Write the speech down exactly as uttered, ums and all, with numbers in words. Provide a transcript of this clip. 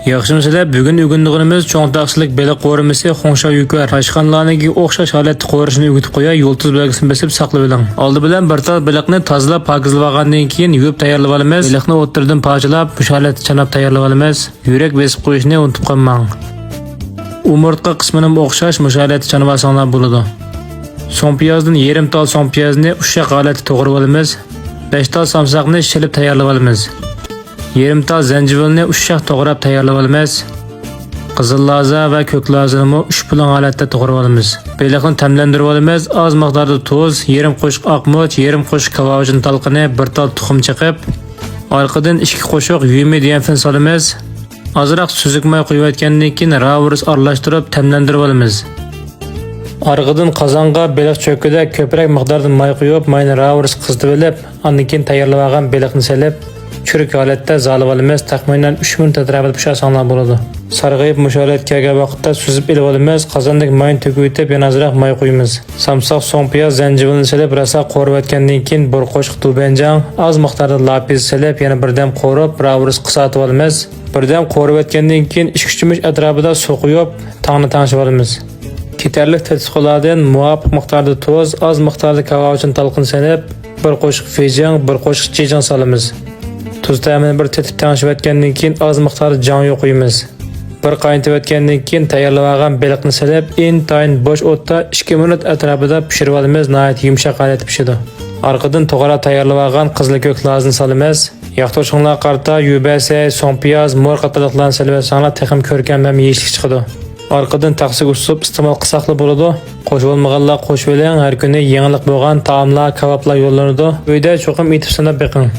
ياخشىمۇ سىلەر؟ بۈگۈن ئۆگىنىدىغىنىمىز چوڭ تاقسىلىك بېلىق قورۇمىسى خۇڭشاۋ يۈكۈەر. ئاشخانىلارنىڭكىگە ئوخشاش ھالەتتە قورۇشنى ئۆگىتىپ قوياي، يۇلتۇز بەلگىسىنى بېسىپ ساقلىۋېلىڭ. ئالدى بىلەن بىر تال بېلىقنى تازىلاپ پاكىزلىۋالغاندىن كېيىن يۇيۇپ تەييارلىۋالىمىز. بېلىقنى ئوتتۇرىدىن پارچىلاپ، مۇشۇ ھالەتتە چاناپ تەييارلىۋالىمىز. يۈرەك بېسىپ قويۇشنى ئۇنتۇپ قالماڭ. ئومۇرتقا قىسمىنىمۇ ئوخشاش مۇشۇ ھالەتتە چانىۋالساڭلار بولىدۇ. سوڭ پىيازدىن يېرىم تال سوڭ پىيازنى ئۇششاق ھالەتتە توغرىۋالىمىز. بەش تال سامساقنى شىلىپ تەييارلىۋالىمىز. يېرىم تال زەنجىۋىلنى ئۇششاق توغراپ تەييارلىۋالىمىز. قىزىل لازا ۋە كۆك لازىنىمۇ ئۈچ پۇلۇڭ ھالەتتە توغرىۋالىمىز. بېلىقنى تەملەندۈرۈۋالىمىز. ئاز مىقداردا تۇز، يېرىم قوشۇق ئاقمۇچ، يېرىم قوشۇق كاۋاۋىچىن تالقىنى، بىر تال تۇخۇم چېقىپ، ئارقىدىن ئىككى قوشۇق يۈمىدىيەنفېن سالىمىز. ئازراق سۈزۈك ماي قۇيۇۋەتكەندىن كېيىن راۋرۇس ئارىلاشتۇرۇپ تەملەندۈرۈۋالىمىز. ئارقىدىن قازانغا بېلىق چۆككۈدەك كۆپرەك مىقداردا ماي قۇيۇپ، ماينى راۋرۇس قىزىتىۋېلىپ، ئاندىن كېيىن تەييارلىۋالغان بېلىقنى سېلىپ، چۈرۈك ھالەتتە زالىۋالىمىز. تەخمىنەن ئۈچ مىنۇت ئەتراپىدا پىشۇرساڭلار بولىدۇ. سارغىيىپ مۇشۇ ھالەتكە كەلگەن ۋاقىتتا سۈزۈپ ئېلىۋالىمىز. قازاندىكى ماينى تۆكۈۋېتىپ، يەنە ئازراق ماي قۇيىمىز. سامساق، سوڭ پىياز، زەنجىۋىلنى سېلىپ، راسا قورۇۋەتكەندىن كېيىن، بىر قوشۇق دۇبەنجاڭ، ئاز مىقداردا لاپىز سېلىپ، يەنە بىردەم قورۇپ، راۋرۇس قىزارتىۋالىمىز. بىردەم قورۇۋەتكەندىن كېيىن، ئىككى-ئۈچ چۆمۈچ ئەتراپىدا سۇ قۇيۇپ، تاڭنى تەڭشىۋالىمىز. كېتەرلىك تېتىتقۇلاردىن مۇۋاپىق مىقداردا تۇز، ئاز مىقداردا كاۋاۋىچىن تالقىنى سېلىپ، بىر قوشۇق فېجىڭ، بىر قوشۇق جىجىڭ سالىمىز. تۇز تەمىنى بىر تېتىپ تەڭشىۋەتكەندىن كېيىن، ئاز مىقداردا جاڭيۇ قۇيىمىز. بىر قاينىتىۋەتكەندىن كېيىن، تەييارلىۋالغان بېلىقنى سېلىپ، ئىنتايىن بوش ئوتتا ئىككى مىنۇت ئەتراپىدا پىشۇرۇۋالىمىز. ناھايىتى يۇمشاق ھالەتتە پىشىدۇ. ئارقىدىن توغراپ تەييارلىۋالغان قىزىل كۆك لازىنى سالىمىز. ياقتۇرۇشۇڭلارغا قارىتا يۈبەسەي، سوڭ پىياز، مور قاتارلىقلارنى سېلىۋەتسەڭلار تېخىمۇ كۆركەم ھەم يېيىشلىك چىقىدۇ. ئارقىدىن تەخسىگە ئۇسسۇپ ئىستېمال قىلساقلا بولىدۇ. قوشۇۋالمىغانلار قوشۇۋېلىڭ، ھەر كۈنى يېڭىلىق بولغان تائاملار، كاۋاپلار يوللىنىدۇ. ئۆيدە چوقۇم ئېتىپ سىناپ بېقىڭ.